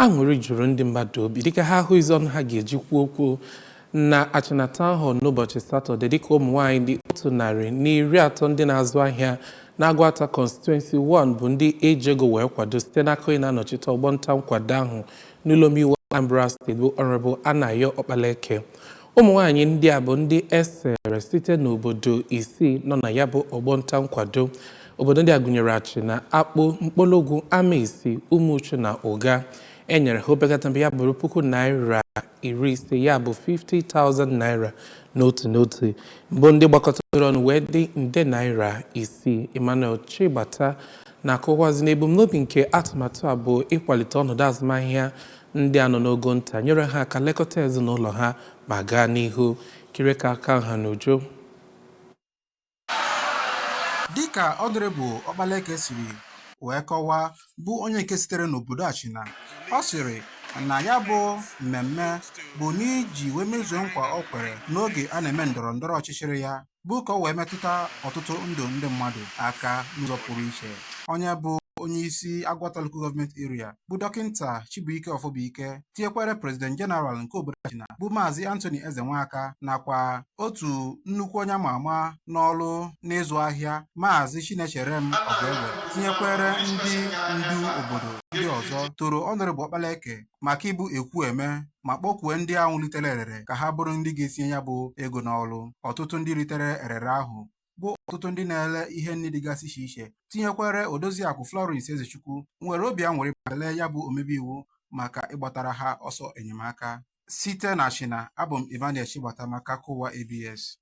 Aṅụrị juru ndị mmadụ obi dịka ha ahụghịzi ọnụ ha ga-eji kwuo okwu na Achịna Town Hall n'ụbọchị Satọde, dịka ụmụ nwaanyị dị 130 ndị na-azụ ahịa n'Agụata Constituency 1 bụ ndị eji ego wee kwado site n'aka onye na-anọchite ọgbọ nta nkwado ahụ n'ụlọ omeiwu Anambra Steeti bụ Honorable Anayo Ọkpaleke. Ụmụ nwaanyị ndị a bụ ndị esere site n'obodo isii nọ na ya bụ ọgbọ nta nkwado. Obodo ndị a gụnyere Achịna, Akpo, Mkpologwu, Amaesi, Umuchu na Ụga. E nyere ha opekata mpe ya bụrụ ₦50,000, ya bụ 50,000 naira n'otu n'otu, bụ ndị gbakọtara ọnụ wee dị nde naira 6. Emmanuel Chigbata na-akọwazi na ebumnobi nke atụmatụ a bụ ịkwalite ọnọdụ azụmahịa ndị a nọ n'ogo nta, nyere ha aka lekọta ezinụlọ ha ma gaa n'ihu. Kiri ka aka ha n'uju. Dịka Honorable Ọkpaleke siri wee kọwaa, bụ onye nke sitere n'obodo Achịna, ọ sịrị na ya bụ mmemme bụ n'iji wee mezuo nkwa o kwere n'oge a na-eme ndọrọ ndọrọ ọchịchịrị ya, bụ ka o wee metụta ọtụtụ ndụ ndị mmadụ aka n'ụzọ pụrụ iche. Onye bụ onye isi Agụata Local Government Area bụ Dọkịnta Chibuike Ọfọbụike, tinyekwere President General nke obodo Achịna bụ Maazị Anthony Ezenwaka, nakwa otu nnukwu onye ama ama n'ọlụ n'ịzụ ahịa, Maazị Chinecherem Ọgụegbe, tinyekwere ndị ndu obodo ndị ọzọ, toro Honorable Ọkpaleke maka ịbụ ekwu eme, ma kpọkwue ndị ahụ ritere erere ka ha bụrụ ndị ga-etinye ya bụ ego n'ọlụ. Ọtụtụ ndị ritere erere ahụ bụ ọtụtụ ndị na-ele ihe nri dịgasị iche iche, tinyekwere Odoziakụ Florence Ezechukwu, nwere obi aṅụrị ma kelee ya bụ omebe iwu maka ịgbatara ha ọsọ enyemaka. Site na Achịna, abụ m Emmanuel Chigbata maka akụkọ ụwa ABS.